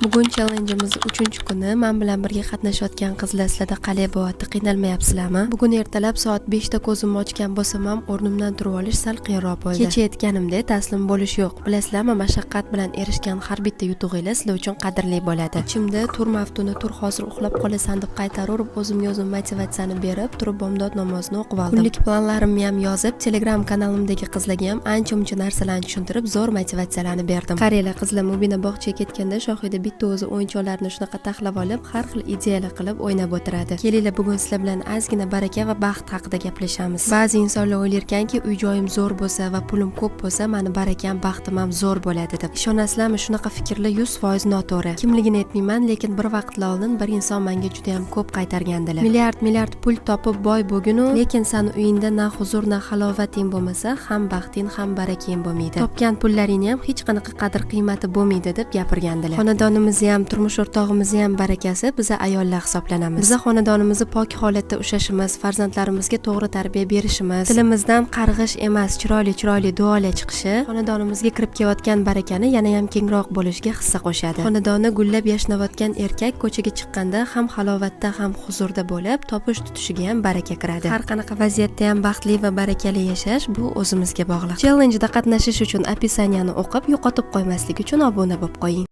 Bugun challengeimiz 3-kuni. Men bilan birga qatnashayotgan qizlar, sizlarda qalay bo'lyapti? Qiynalmayapsizlarmi? Bugun ertalab soat 5 da ko'zimni ochgan bo'lsam ham, o'rnimdan turib olish sal qiyinroq bo'ldi. Kecha aytganimdek, taslim bo'lish yo'q. Bilasizlarmi, mashaqqat bilan erishgan har bitta yutug'inglar sizlar uchun qadrli bo'ladi. Ichimda "Tur, Maftuna, tur, hozir uxlab qolasan" deb qaytaraverib, o'zimga o'zim motivatsiyani berib, turib bomdod namozini o'qib oldim. Kunlik planlarimni ham yozib, Telegram kanalimdagi qizlarga ham ancha-muncha narsalarni tushuntirib, zo'r motivatsiyalarni berdim. Qaranglar, qizlar, Mubina bog'chaga ketganda Shohida bitta o'zi o'yinchoqlarni shunaqa taxlab olib, har xil ideyalar qilib o'ynab o'tiradi. Kelinglar, bugun sizlar bilan ozgina baraka va baxt haqida gaplashamiz. Ba'zi insonlar o'ylarkanki, uy joyim zo'r bo'lsa va pulim ko'p bo'lsa, mani barakam, baxtim ham zo'r bo'ladi deb. Ishonasizlarmi, shunaqa fikrlar 100% noto'g'ri. Kimligini aytmayman, lekin bir vaqtlar oldin bir inson menga juda ham ko'p qaytargandilar. Milliard milliard pul topib boy bo'lgunu, lekin sani uyingda na huzur, na halovating bo'lmasa, ham baxting, ham barakang bo'lmaydi. Topgan pullaringni ham hech qanaqa qadr qiymati bo'lmaydi deb gapirgandilar. Xonadonimizni ham, turmush o'rtog'imizni ham barakasi biza ayollar hisoblanamiz. Biza xonadonimizni pok holatda ushlashimiz, farzandlarimizga to'g'ri tarbiya berishimiz, tilimizdan qarg'ish emas, chiroyli chiroyli duolar chiqishi xonadonimizga kirib kelayotgan barakani yana ham kengroq bo'lishiga hissa qo'shadi. Xonadoni gullab yashnayotgan erkak ko'chaga chiqqanda ham halovatda, ham huzurda bo'lib, topish tutishiga ham baraka kiradi. Har qanaqa vaziyatda ham baxtli va barakali yashash bu o'zimizga bog'liq. Challenge'da qatnashish uchun описание ni o'qib, yo'qotib qo'ymaslik uchun obuna bo'lib qo'ying.